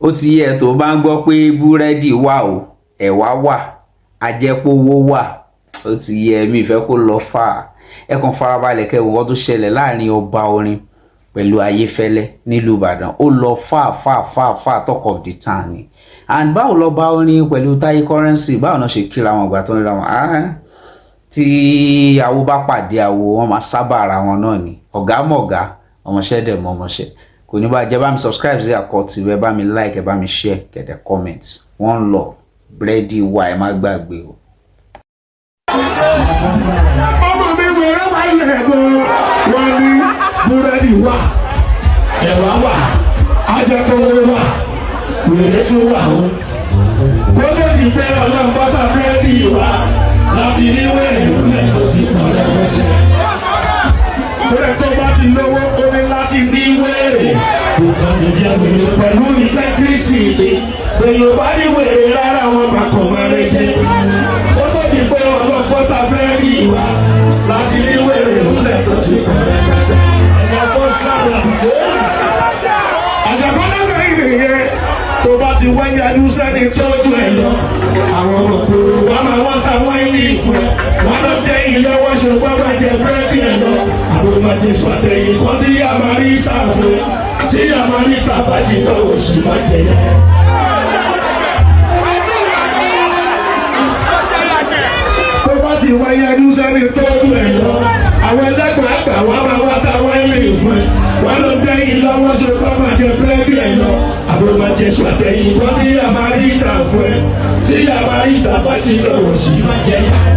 Ó ti yẹ tó bá ń gbọ́ pé búrẹ́dì wà o, ẹ̀wà wà, ajẹ́pówó wà. Ó ti yẹ mi ìfẹ́ kó lọ fà á. Ẹ kàn farabalẹ̀ kẹ́ wo nǹkan tó ṣẹlẹ̀ láàrin Ọba Orin pẹ̀lú Ayéfẹ́lẹ́ nílùú Ìbàdàn. Ó lọ fà fà fà fà, talk of the town ni. And báwo lọ bá orin pẹ̀lú Táyé Currency, báwo náà ṣe kíra wọn ìgbà tó ń ríra wọn? Ah, tí awo bá pàdé awo, wọn máa sábà ara wọn náà ni. Ọ̀gá mọ̀gá, ọmọọṣẹ́ dẹ̀ mọ̀ ọmọọṣẹ́. Kò ní bá jẹ́. Bá mi subscribe sí Àkọ́ TV, ẹ bá mi like, ẹ bá mi share, kẹ̀dẹ̀ comment. One love. Búrẹ́dì wà, ẹ má gbàgbé o. Ọmọ mi wẹ̀rẹ̀ wà lẹ́gàn. Wọ́n ní búrẹ́dì wà, ẹ̀wà wà, ajẹ́kọ̀ọ́ wà, wèrè tún wà ó. Kó tó di pé Ọlọ́run bá sá búrẹ́dì wá láti ní wẹ̀rẹ̀ ìrúlẹ̀ tó ti pọ̀ rẹpẹtẹ. Búrẹ́dì tó bá ti lówó, ó ní láti ní wèrè. Kò kàn lè jẹ́ wèrè pẹ̀lú integrity mi. Èèyàn bá ní wèrè rárá, wọn bá kàn máa rẹ jẹ. Ó tó di pé Ọlọ́run bá sá búrẹ́dì wá láti ní wèrè ìrúlẹ̀ tó ti pọ̀ rẹpẹtẹ. Ẹ̀yà bọ́ sára. Àṣà kan lọ́sẹ̀ yìí nìyẹn. Tó bá ti wáyé adúsẹ́ni tọ́jú ẹ̀ lọ. Àwọn ọmọ kòrò wọ́n máa wọ́n sá wọ́n ní ìfún ẹ̀. Wọ́n lọ dẹ́yìn lọ́wọ́, ṣùgbọ́n máa jẹ búrẹ́dì ẹ̀ lọ. Àwọn máa jẹ sọ̀tẹ̀yìn kan tí yà máa rí sáfù ẹ̀. Tí yà máa rí sábàjì náà, òṣì máa jẹ yẹn. Tó bá ti wáyé adúsẹ́ni tọ́jú ẹ̀ lọ. Àwọn ẹlẹ́gbẹ̀ẹ́ àgbà wọ́n máa wá sá wọ́n ní ìfún ẹ̀. Wọ́n lọ dẹ́yìn lọ́wọ́, ṣùgbọ́n máa jẹ búrẹ́dì ẹ̀ lọ. Àwọn máa jẹ sọ̀tẹ̀yìn kan tí yà máa rí sáfù ẹ̀. Tí yà máa rí sábàjì náà, òṣì máa jẹ yẹn.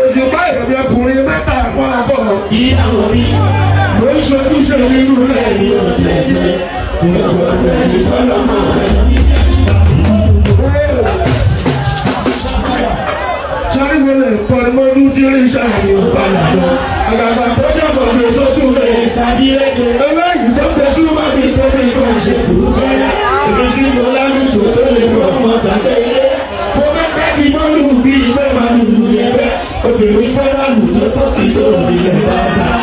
Òṣùpá ìrọ̀bí ọkùnrin mẹ́ta àpọ̀ àpọ̀ ìyàwó mi ló ń ṣojúṣe nínú rẹ̀ ní ọ̀dẹ̀dẹ̀ ìrọ̀bọ̀ rẹ̀ ní kọ́lọ́mọ̀ rẹ̀. Sọ́rí mo lè kọrin mọ́jú tí ó rí sàmì ọ̀padà lọ. Àgàgà tó jọ̀bọ̀ mi tó tún lè ṣàdírẹ́gbẹ̀. Eléyìí tó gbé súnmọ́ mi tó bí kò ṣe kúrú kọ́yá. Èmi tí mo lálùjọ tó lè mọ̀ ọmọ gbàgbé ilé. Mo bá kẹ́bi mọ́lù bí ìgbẹ́ máa lùlù yẹn bẹ́ẹ̀. Obìnrin fẹ́ràn àlùjọ tó kì í sọ̀rọ̀ ilẹ̀ dáadáa.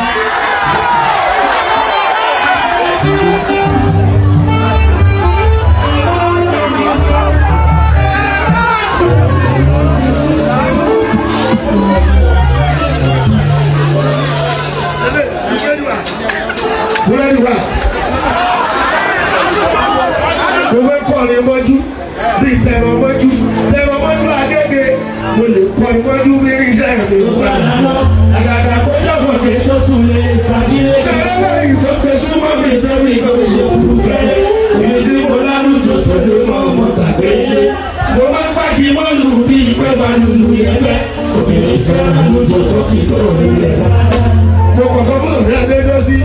Búrẹ́dì wà. Mo fẹ́ kọrin mọ́jú bíi tẹ̀rọ mọ́jú, tẹ̀rọ mọ́jú Agége. Mo lè kọrin mọ́jú bí irinṣẹ́ mi ò bá lọ. Àgàgà kó jọ̀bọ̀ dé sọ́sùn lè ṣàdílé. Ṣàlẹ́ lẹ́yìn tó gbé súnmọ́ mi tẹ́mi kò ṣe kúrú kẹ́lẹ́. Èmi tí mo lálùjọ sọ̀dọ̀ mọ́ ọmọ gbàgbé ilé. Mo máa ń pàjì mọ́lù bíi pé máa lùlù yẹn bẹ́ẹ̀. Obìnrin fẹ́ràn àlùjọ tó kì í sọ̀rọ̀ ilẹ̀ dáadáa. Mo kọ̀kọ́ fún sọ̀rọ̀ adéjọ́ sí.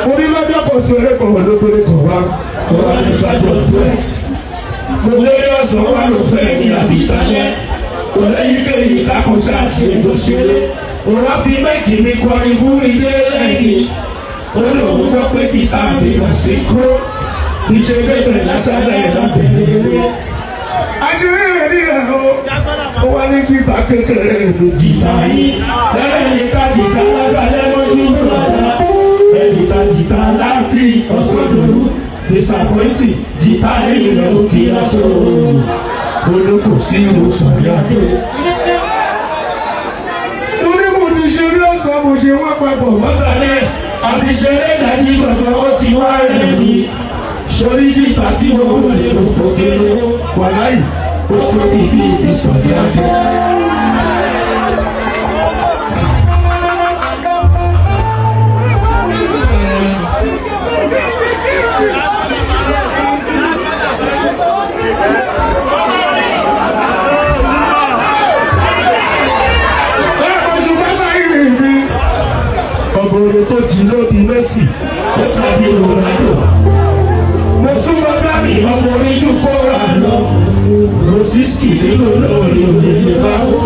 Mo ní lọ́jọ́ kan sọ eré kan lóbìnrin kan wá. Mo wá ní kájọ dress. Mo lórí ọ̀sán wà ló fẹ́ ní àbísálẹ̀. Kò lẹ́yìn kéyìí kákan ṣáàtì ètò ṣeré. Mo wá fi mẹ́kì mi kọrin fún ilé lẹ́yìn. Ó lóun gbọ́ pé títà mi mà sí kúrò. Ìṣe bẹ́ẹ̀ lásàlẹ̀ lábẹ́rẹ́ eré. Àṣírí rẹ̀ ní ẹ̀rọ. Ó wá ní bíbá kékeré ìlú jìsà yìí. Lẹ́yìn ká jìsà lásàlẹ̀ mọ́jú rárá. Ẹnì ta jìtá láti ọ̀sán dòru. Disappointing jìtá ẹ̀yìn rẹ̀ ó kí látó. Olóko sí ìwòsàn ní adé. Mo ní mo ti ṣe ní ọ̀sán, mo ṣe wọ́n papọ̀ mọ́sálẹ̀. Àti ṣeré ìdájí gbọ̀ngàn, ó ti wá rẹ̀ mí. Sórí jìtá tí mo wò lè rò kókéré. Wàláì, ó tóbi bíi ti sọ̀dí adé. Ọ̀bọ̀rọ̀ tó jí lóbi Messi, ó tàbí Ronaldo. Mo súnmọ́ dábì ọmọ oníjú kóra lọ. Rosiski nínú lórí òlélẹ̀ bá wó.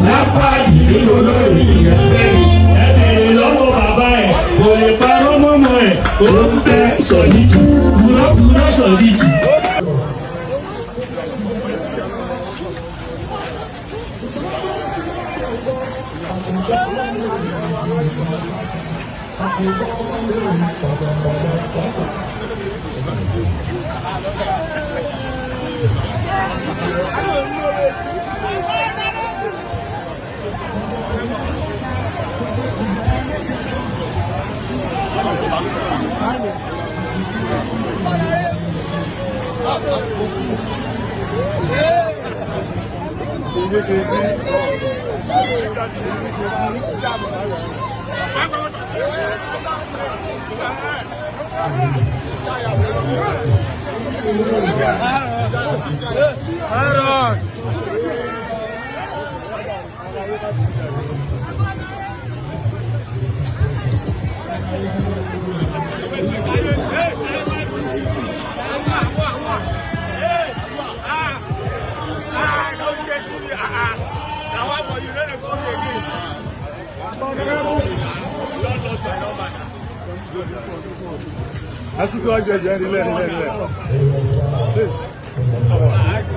Lápáàdì nínú lórí ìyàgbẹ́ni. Ẹ bèrè lọ́wọ́ bàbá ẹ̀, kò lè parọ́ mọ́mọ́ ẹ̀. Ó ń bẹ́ sọ̀díkì, kúrọ́kúrọ́ sọ̀díkì. Asísíwájú ẹ̀jẹ̀ nílẹ̀ nílẹ̀ nílẹ̀. Please. Come on.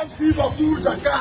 MC Bafu Jaka.